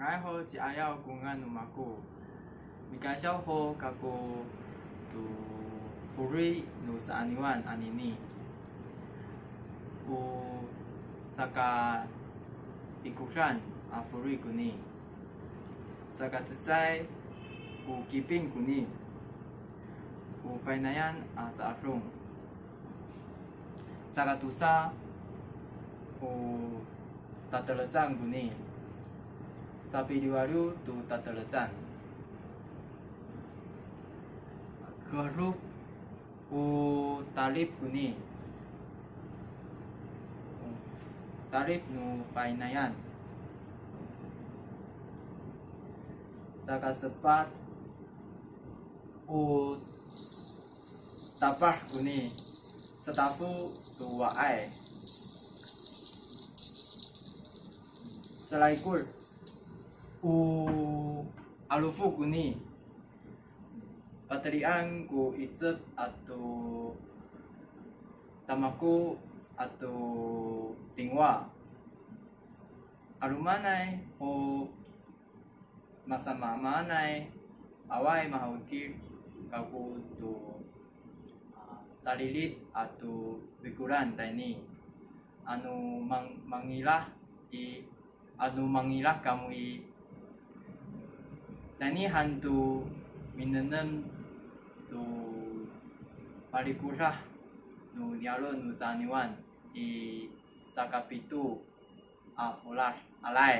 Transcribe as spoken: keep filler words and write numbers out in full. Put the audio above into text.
Nga'ay ho ci Ayaw ko ngangan no mako. Mikasiyaw ho kako to foloy no sa'aniwan anini. O sakaikodan a foloy koni. Sakacecay o kiping koni. O fainayan a ca'adong. Sakatosa o tatelecan koni. Sapiliwaliw to tatelecan. Kerop o talip koni. Talip no fainayan. Sakasepat o tapah koni, satafo to wa'ay. Salaykoy o 'alofo koni, patelian ko icep ato tamako ato tingwa. 'Alomanay ho masamaamaanay, awaay mahawkid kako to, a, salilit ato pikolan tayni. Ano mang-, mangilah i, ano mangilah kamo i, tayni han to minenem to palikodah no niyaro' no sa'aniwan i sakapito a folad, alay.